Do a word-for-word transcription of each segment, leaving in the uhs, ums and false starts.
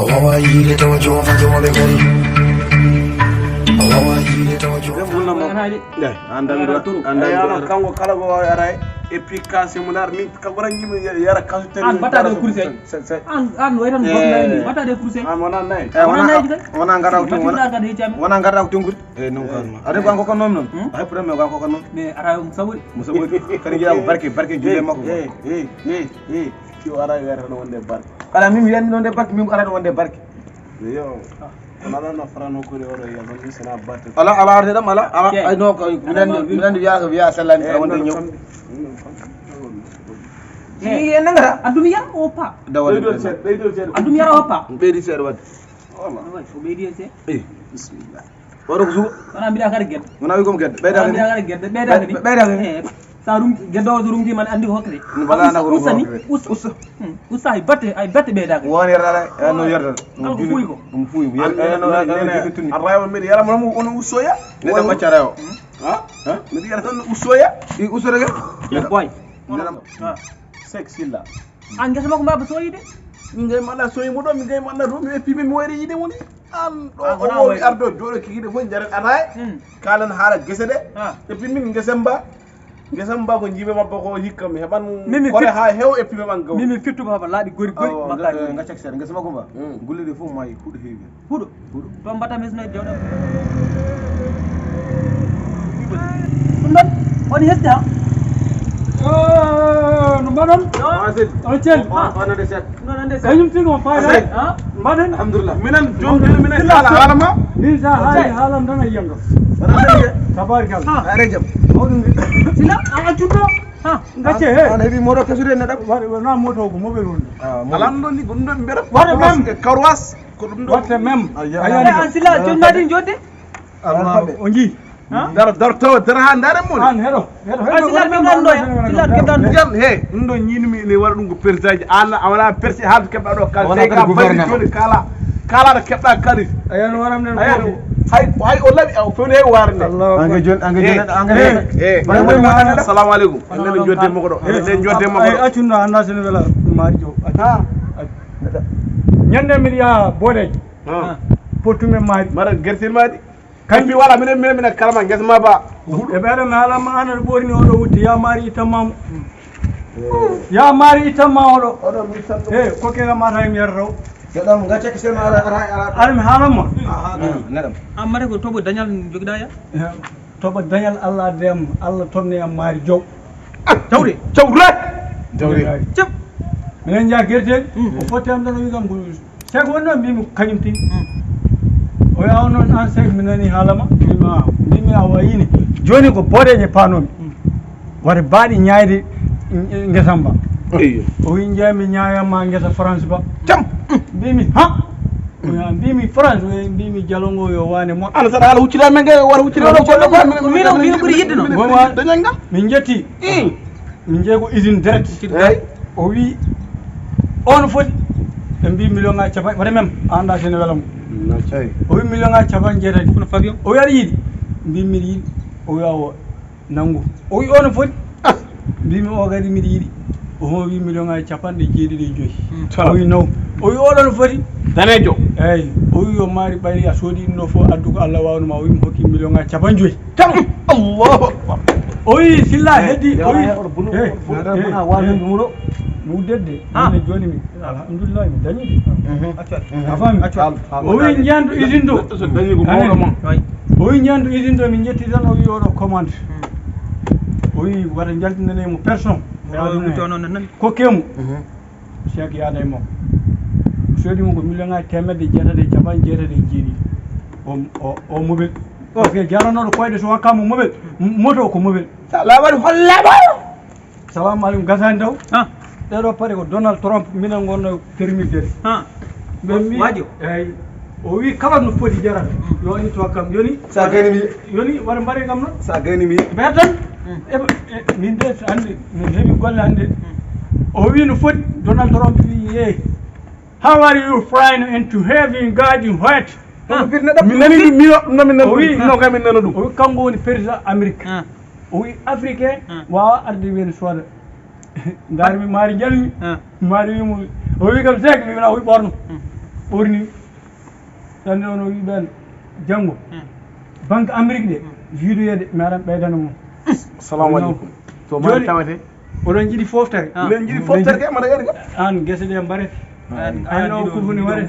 O wawa yiide tawa joom joom ɓe gari. O wawa yiide tawa joom. Ɓe ɓurna mo. Alhaji. Nde, an dan Alhaji do, Turu. An dan Ay, do. Ano kanko kala ko wawi ara e piccase mo nar min ka ɓuran yimɓe yara kasu tan. An batta de kurse. An, an way tan. Eh. Batta de kurse. An wona nay. Eh, wona nay de. Wona ngara ko wona. Wona ngara ko tungur. Eh, non kan. Ade ko an ko kan non non. Hmm? Ay problème ko an ko kan non. Mais ara mo saburi. Mo saburi. Kadi jaa barke, barke julle makko. Eh, eh, eh, eh. Si o ara wiyata no wonde barke. Ala min mi yandi non de barke, min ara wonde barke. Yo. Kono aɗa no farano kuri oɗo yiya ɗon ni sena batte. Ala, ala arde ɗam, ala, ala. Ke. Ay, no, ko, mi nandi, mi nandi wiya, wiya sellani, eh, aɗa wonde no, ñaw. Kam, no, kam, kam. Eh, en nangata. Addum yara o pa. Dawal. Ɓeydol seeɗa, ɓeydol seeɗa. Addum yara o pa. Ɓeydi seeɗa wadde. Wala. Ay, o ɓeydi en seeɗa. Eh. Bismillah. Waɗa ko suka. Wona mbiɗa kadi gedde. Wona wi ko mo gedde. Ɓeyda. Wona kadi. Mbiɗa kadi gedde. Ɓeyda kadi. Ɓeyda kadi. Eh, sa rumti, geddowo so rumti man andi hokkete. Wala na ko usta ni. Usta. Usta. Hmm. Usta hay batte, hay batte ɓeyda kadi. Woni rala, eh, no yerda. Kala ko fuuyi ko. Ɗum fuuyi. An, eh, no, eh, eh, eh, eh, arraywa mbiɗa yara mo, on ustoya. Neɗɗo ɓaccara o. Hmm? Ha? Ha? Mbiɗa yara tan ustoya. I ustoya ke? Ya boy. Neɗɗo. Ha. Sek Silla. An ngesa makko mbaba soyide? Min gay manna soyi mo ɗo, min gay manna ɗo, mi eppi mi wayri yide woni. An ɗo o wowi ardo joɗo kikide fof jaret ataye. Hmm. Kalen haala gese de. Ah. Eppi min ngesa mba. Ngesa mba ko jibe mabba ko hikka mi heɓan. Mimi kore fit- ha hew eppi mi ɓan gaw. Mimi fittu ko haɓa laaɓi gori gori. Awa, makka nga-, gori. Nga cek seeɗa, ngesa makko mba. Hmm. Gulle de fof maayi huɗo heewi. Huɗo. Huɗo. To mbatta mi sino jawɗam. Ɗum ɗon, on hesdi ha? Oh, no mbaɗon? Yo. Fasil. On cel. On, on ande set. Non, ande set. Kañum tin on fayda. Fasil. Ha? Mbaɗen. Alhamdulillah. Minen jom, minen kala haala ma. Min sa haali haalam tan a yiyam ɗo. Tabarikal. Ha. Are jam. Mawɗum de. Sila, a, a jutto. Ha. Gacce, he. An heɓi moto kesude ne ɗaɓ. Waɗa, wona moto ko mobile woni. Ah, mobile. Alam ɗon ni, ɗum ɗon mbeɗa. Waɗa même. E karoas. Ko ɗum ɗo. Watte même. A yi'aani. An sila, jonnaaɗi jodde? Allah, o njii. Daro, daro, tawa, dara haa ndaare mon. An heɗo, heɗo, heɗo. An sila, min ɗon ɗo, sila, min ɗon ɗo. Ndiyam, he, ɗum ɗo ñiinmi ne waɗa ɗum ko persaji. An, a wona persi haalde keɓɗa ɗo, kala. Wona sey kadi ka balɗe gouvernement. Jooni, kala, kala ɗo keɓɗa kalis. Ayan, waram nen. Ayan, kofi. Hay, hay o laɓi, o fewni hay waare nde. Allahu akbar. Ange jon, ange jon, ange jon. Eh, eh. Assalamu alaikum. Enen jodde mo ko ɗo. Enen jodde mo ko ɗo. Ay, accu no anda sene wela maari jo. Accu. Ha. Accu. Ñande mbiɗa yaha Bodejo. Ha. Pottume maari. Mara gertir maari. Kañum wala minen, minen, minen kalama ngesa ma ba. E ɓeɗo mi haalama an aɗa ɓorni oɗo wutte, ya maari itta mamu. Ya maari itta ma oɗo. Oɗo mi tan. Eh, ko ke mata mi yarro. Seɗam gacce ko seno ara, ara, ara. Ara mi haalama. Aha. Neɗam. Amare ko tobo dañal jogiɗa ya? Eh, tobo dañal Allah adde am, Allah tonne am maari jow. Ah, jawre, jawre. Jawre. Cep. Minen jaa gertel, o fotti am tan o wi kam ko Seek woni noon mbimi ko kañum tigi. Mm. O wiya on noon an Seek mi nani haalama. Mbimi a, mbimi a wayini. Jooni ko boɗeeje panomi. Mm. Wata baaɗi ñaayde, mm, ngesa mba. Eyyo. O wi njeeyami ñaayama ngesa France ba. Cam. Mbimi ha? O wiya mbimi France, o wiya mbimi jalongo yo waane mo. Ala saɗa ala huccita men kay, wata huccita ɗo goɗɗo ba. Min o, min o ɓuri yiɗde noon. Dañal ngal. Min jetti. Mm. Min jeeyi ko usine direct. Eey. O wi, o no foti? Ɓe mbi million ngaji capanɗe, wata même, a annda sene wela mo. Eey. O wi million ngaji capanɗe jeetati. Kono Fabio? O wi aɗa yiɗi? Mbi mbiɗa yiɗi. O wi awo, nanngu. O wi o no foti? Ah! Mbimi o kadi mbiɗa yiɗi. O wi million ngaji capanɗe jeeɗiɗi e joyi. Hmm. O wi naw. O wi oɗo no foti? Daneejo. Eey. O wi yo maari ɓayri a soodi ɗum ɗo fof addu ko Allah waawno ma. O wi mi hokki million ngaji capanɗe joyi. Cam! Allahu Akbar. O wi Silla heddi, o wi, eh, eh, mi wuddedde. Ah. Min jooni mi, alhamdulillah, mi dañi de. Mhm. A faami? O wi njanto usine to. Neɗɗo so dañi ko mawɗo mon. O wi njanto usine to, min njetti tan, o wi oɗo commande. Hmm. O wi wata njaltinane mo personne. Ko kemu. Mhm. Cheikh yaada e makko. Soodi mo ko million ngaji teemedde jeetati e capanɗe jeetati e jeeɗiɗi. O, o, o mobile. Parce que jaranooɗo koyɗe so hokkama mobile, m-, moto ko mobile. Sa laaɓani hollaama. Salamu aleykum, gasani taw. Ah. Ɗeɗo paɗe ko Donald Trump, minen ngonno permis de. Ah. Ɓe mbi-, wajo. Eyyi. O wi kala no foti jarata. Mm. Yo itto kam. Yoni. Sa gayni mi. Yoni, wara mbare kam noon. Sa gayni mi. Mbeɗa tan. Mm. E, e, min de, so hannde, min heɓi golle hannde. Mm. O wi no foti, Donald Trump wi, "Hey, how are you flying into heaven, God in white?" Huh? Mi nani ɗum, mi, no, min nani ɗum. O wi, no, kay min nana ɗum. O wi, kanko woni président Amérique. Ah. O wi, Africain, ah, wawa arde Venezuela. Ndaar mi maari jalmi. Ah. Maari wi mo, o wi kam, "Seek," mi wona, o wi, "Ɓorno." Hmm. Ɓorni. Sannde on o wi ɓen janngo. Banque Amérique de. Juudoyeede mi aran ɓeydana mum. Salamu aleykum. To mari tawete. Oɗon jiɗi foftare. Oɗon jiɗi foftare ke mbaɗa yeɗa. An gese ɗe mbarete. An o kufuni ware.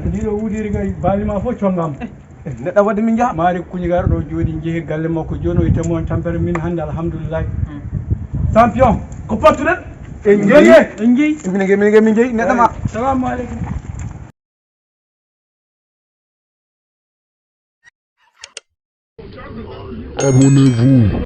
Ndiɗo wudiri kay baalima fof congama. Neɗɗo wadde min jaha. Mari kuñigar ɗo jooɗi jeehi galle makko jooni o itte mon tampere min hannde alhamdulillahi. Champion. Ko pattuɗen. En jeeyi. En jeeyi. Min jeeyi min jeeyi neɗɗo ma. Salamu aleykum. Abonnez-vous.